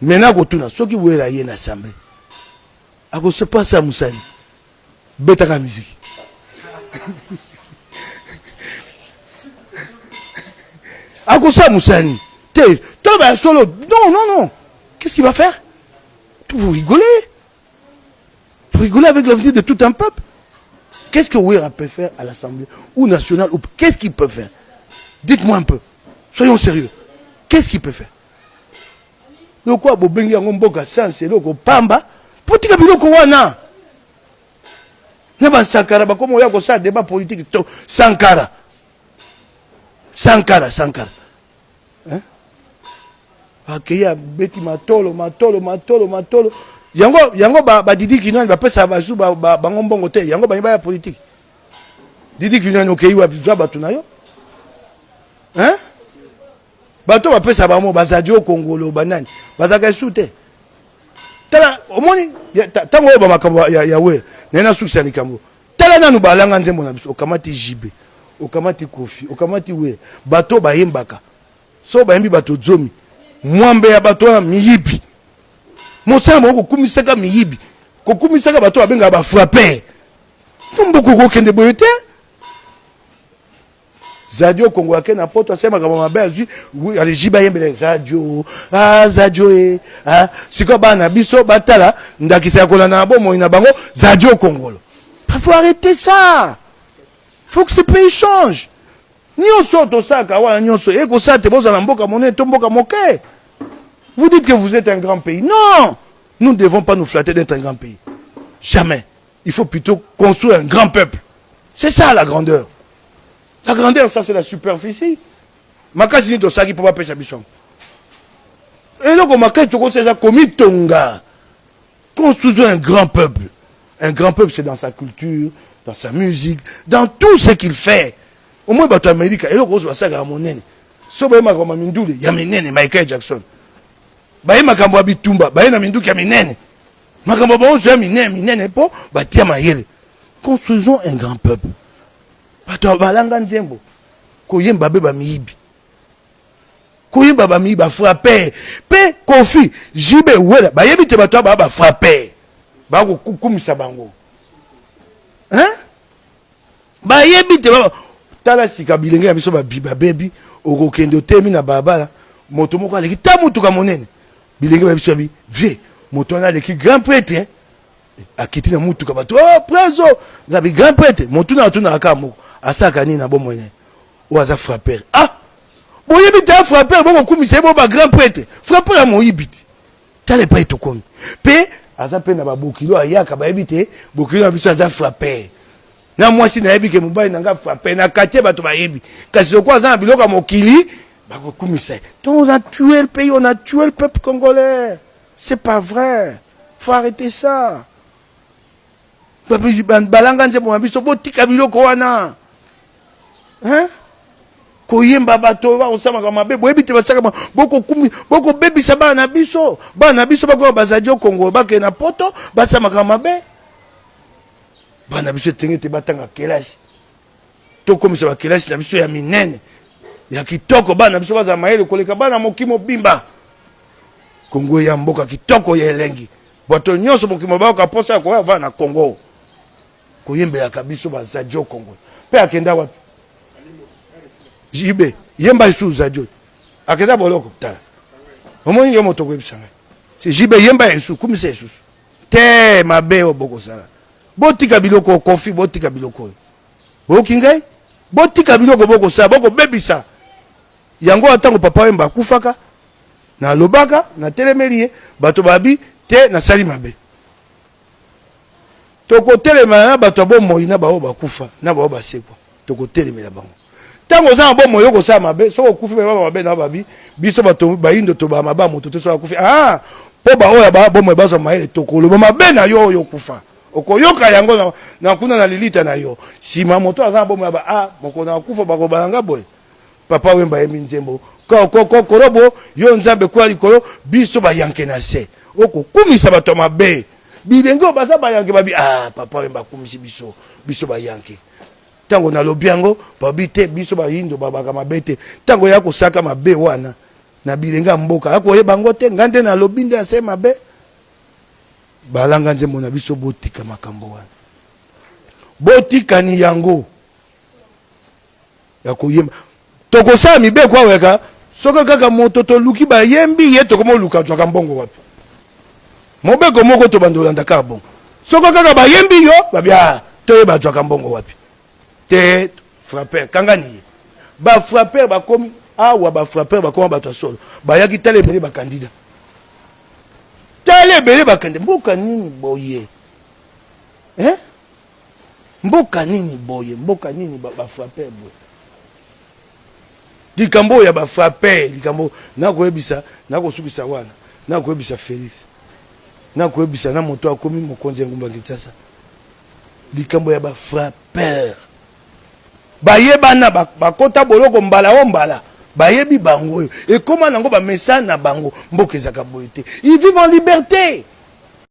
Mais nakotuna soki Werra aye na assemblée akosepasa musani betaka musique akosala musani te toloba ya solo. Non, non, non, qu'est-ce qu'il va faire? Vous rigolez, vous rigolez avec l'avenir de tout un peuple. Qu'est-ce que Werra peut faire à l'Assemblée ou nationale ou qu'est-ce qu'il peut faire? Dites-moi un peu, soyons sérieux, qu'est-ce qu'il peut faire? Lokola bobengi yango mboka science, eloko pamba, potika biloko wana na basankara bakoma oya kosala débat politique to Sankara, Sankara, Sankara, hein? Akei abeti matolo, matolo, matolo, matolo. Yango yango badidi kinwani bapesaka bazu bango mbongo te. Yango bangi baya politique. Didi Kinwani, okei wapi? Zwa bato na yo, hein? Bato bapesa bango bazadi okongolo banani bazalaka esu te. Tala, omoni ntango oyo bamakambo ya Wera naye nasukisa likambo. Tala nanu balanga nzembo na biso. Okamati JB, okamati Kofi, okamati Wera, bato bayembaka so bayembi bato zomi, mwambe ya bato wana miyibi. Mosala bango kokumisaka miyibi, kokumisaka bato babengaka bafrapper. Mboka okokende boye te. Zadio Kongo ake na poto, asali makambo mabe, azwi aleji bayembela Zadio, ah, Zadio e ah. Sikoyo bana na biso batala ndakisa ya kolanda na bomoi na bango Zadio Kongolo. Faut arrêter ça, faut que ce pays change. Nyonso oyo tosalaka wana nyonso ekosala te. Bozala na mboka monene to mboka moke, vous dites que vous êtes un grand pays. Non, nous ne devons pas nous flatter d'être un grand pays, jamais. Il faut plutôt construire un grand peuple. C'est ça la grandeur. La grandeur, ça c'est la superficie. Makasi nini tosalaki mpo bapesa biso yango? Eloko makasi tokosala eza komitonga. Construisons un grand peuple. Un grand peuple, c'est dans sa culture, dans sa musique, dans tout ce qu'il fait. Au moins bato ya Amerika, eloko oyo basalaka monene, so baye makambo ya mindule ya minene, Michael Jackson, baye makambo ya bitumba, baye na minduki ya minene, makambo bango ya minene minene mpo batia mayele. Construisons un grand peuple. Bato balanga nzembo koyemba be bamiyibi, koyemba bamiyibi, bafrapper. Mpe Kofi, JB, Wera bayebi te bato baa bafrapper, bakokumisa bango, hein? Bayebi te. Tala sika bilenge ya biso babebi. Okokende, otemi na balabala, moto moko aleki ta motuka monene. Bilenge ba biso yabi vie, moto wana aleki grand prêtre, akiti na mutuka, bato: "Oh, preso zabi grand prêtre." Motu na atunaka kaka moko: asalaka nini na bomoi na ye? Oyo aza frapper. Ah, boyebi te afrapper, bokokumisa ye bo ba grand prêtre. Frapper ya moyibi te. Tala epai tokomi. Mpe aza mpe na babokilo ayaka, bayebi te bokilo na biso aza frapper. Na mwasi nayebi ke mobali na nga frapper na quartier, bato bayebi. Kasi lokola aza na biloko ya mokili, bakokumisa ye. Donc on a tué le pays, on a tué le peuple congolais. C'est pas vrai, faut arrêter ça. Balanga nzembo na biso, botika biloko wana, hein? Koyemba bato bakosamaka mabe, boyebi te basalaka, bokokumi, bokobebisa bana na biso. Bana na biso bakoka bazali okongo, bakende na poto, basamaka mabe. Bana na biso etenge te batanga kelasi. Tokomisa bakelasi na biso ya minene, ya kitoko. Bana na biso bazala mayele koleka bana moki mobimba. Kongo ya mboka kitoko ya elengi, bato nyonso mokili bayoka mposa ya koya vana na Kongo. Koyembelaka biso bazadio Kongo mpe akenda wapi? JB yemba lisusu Zadio akenda boloko. Tala, omoni yo moto okoyebisa ngai si JB yemba lisusu, kumisa lisusu te. Mabe oyo bokosala, botika biloko. Kofi, botika biloko oyo. Boyoki ngai? Botika biloko bokosala, bokobebisa yango. Ntango Papa Wemba akufaka, nalobaka, natelemeli ye, bato babi te nasali mabe. Tokotelemela na bato ya bomoi na baoyo bakufa na baoyo basekwa, tokotelemela bango. Ntango oza na bomoi, okosala mabe, soki okufi, bayeba mabe na babi. Biso bato bayindo tobaa mabe ya moto te soki akufi. Ah, mpo baoyo ba bomoi bazwa mayele. Tokoloba mabe na yo oyo okufa, okoyoka yango na kuna na lilita na yo. Nsima moto aza na bomoi ya ba ah, mokolo na akufa, bakoba na nga boye: "Papa Wemba ayembi nzembo korobo yo Nzambe kuna likolo, biso bayanke na se." Okokumisa bato ya mabe. Bilenge oyo baza bayanke babi: "Ah, Papa Wemba akumisi biso, biso bayanke." Ntango nalobi yango, babi te biso bayindo babaka mabe te. Ntango ya kosaka mabe wana. Na bilenge ya mboka akoyeba yango te. Ngai nde nalobi nde ase mabe. Balanga nzembo na biso, botika makambo wana, botikani yango ya koyemba. Tokosala mibeko awa yaka soki kaka moto toluki bayembi ye, tokomoluka azwaka mbongo wapi? Mobeko moko tobanda olanda kaka bongo. Soki kaka bayembi yo, babia toyeba azwaka mbongo wapi te. Frappeur kangani ye, bafrappeur bakomi awa, bafrappeur bakoma bato ya solo. Bayaki, tala ebele bakandida, tala ebele bakandida. Mboka nini boye, eh? Mboka nini boye? Mboka nini bafrappeur boye? Likambo oyo ya bafrappeur, likambo nakoyebisa, nakosukisa wana. Nakoyebisa Félix, nakoyebisa na moto akomi mokonzi ya engumba Kinshasa, likambo ya bafrappeur. Bayebana, bakota boloko mbala o mbala, bayebi bango. Oyo ekóma nango bamesa na bango. Mboka ezaka boye te. Ils vivent en liberté.